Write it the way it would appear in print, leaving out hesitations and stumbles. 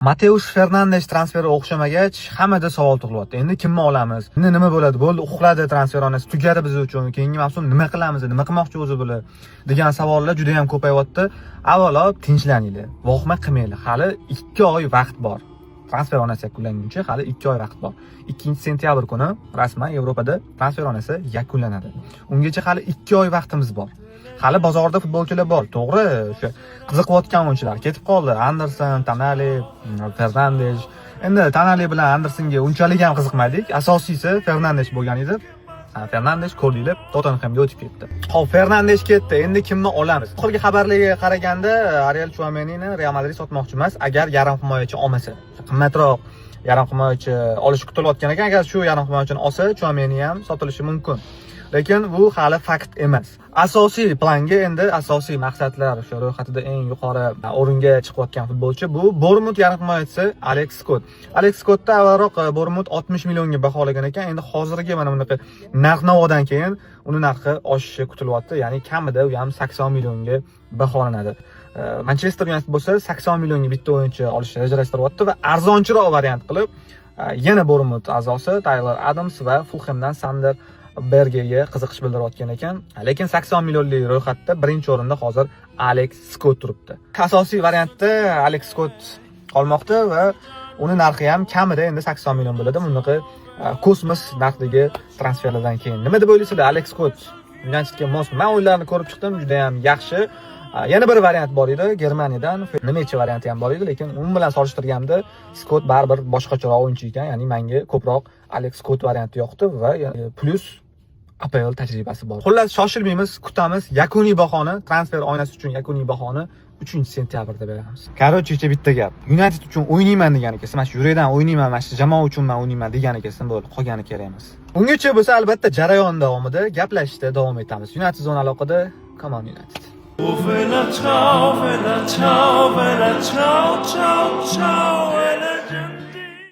Mateush Fernandes transferi o'xshamagach, hammada savol tug'ilyapti. Endi kimni olamiz? Endi nima bo'ladi? Bo'ldi, uxladi, transfer oynasi tugadi biz uchun. Keyingi mavsum nima qilamiz? Nima qilmoqchi o'zi bular? Degan savollar juda ham ko'payyapti. Avvalo tinchlaninglar. Vahima qilmanglar. Hali 2 oy vaqt bor. Transfer oynasi yakunlanguncha hali 2 oy vaqt bor. 2 sentyabr kuni rasman Yevropada transfer oynasi yakunlanadi. Ungacha hali 2 oy vaqtimiz bor. Hali bozorda futbolchilar bor. To'g'ri, o'sha qiziqayotgan o'yinchilar ketib qoldi. Anderson, Tonali, Fernandes. Endi Tonali bilan Andersonga unchalik ham qiziqmadik. Asosiysi Fernandes bo'lgan edi. Ha, Fernandes, ko'rdinglar, Tottenhamga o'tib ketdi. Xo'p, Fernandes ketdi. Endi kimni olamiz? Oxirgi xabarlarga qaraganda Aurelien Tchouamenini Real Madrid sotmoqchi emas, agar yarim himoyachi olmasa. Qimmatroq yarim himoyachi olish kutilayotgan ekan. Agar shu yarim himoyachini olsa, Tchouameni ham sotilishi mumkin. Lekin bu hali fakt emas. Asosiy planga, endi asosiy maqsadlar o'sha ro'yxatida eng yuqori o'ringa chiqayotgan futbolchi bu Bournemouth yarim himoyachisi Alex Scott. Alex Scottni avvalroq Bournemouth 60 millionga baholagan ekan. Endi hozirgi mana bunaqa narx-navodan keyin uni narxi oshishi kutilyapti. Ya'ni kamida u ham 80 millionga baholanadi. Manchester United bo'lsa 80 millionga bitta o'yinchi olishni rejalashtiryapti va arzonchiroq variant qilib yana Bournemouth a'zosi Tyler Adams va Fulhamdan Sander Bergega qiziqish bildirayotgan ekan. Lekin 80 millionlik ro'yxatda birinchi o'rinda hozir Alex Scott turibdi. Asosiy variantda Alex Scott qolmoqda va uni narxi ham kamida endi 80 million bo'ladi. Bunaqa kosmos narxdagi transferlardan keyin. Nima deb o'ylaysizlar, Alex Scott Unitedga mosmi? Men o'yinlarni ko'rib chiqdim, juda ham yaxshi. Yana bir variant bor edi Germaniyadan. Nmecha varianti ham bor edi, lekin u bilan solishtirganda Scott baribir boshqacharoq o'yinchi ekan. Ya'ni menga ko'proq Alex Scott varianti yoqdi va plyus APL tajribasi bor. Xullas, shoshilmaymiz, kutamiz. Yakuniy bahoni, transfer oynasi uchun yakuniy bahoni 3 sentyabrda beramiz. Короче, bitta gap. United uchun o'ynayman degani kelsin, mana shu yurakdan o'ynayman, mana shu jamoa uchun men o'ynayman degani kelsin, bo'ldi, qolgani kerak emas. Ungacha bo'lsa, albatta, jarayon davomida gaplashishda davom etamiz. United zona aloqada, come on, United. Oh, bella ciao, bella ciao, bella ciao, ciao, ciao.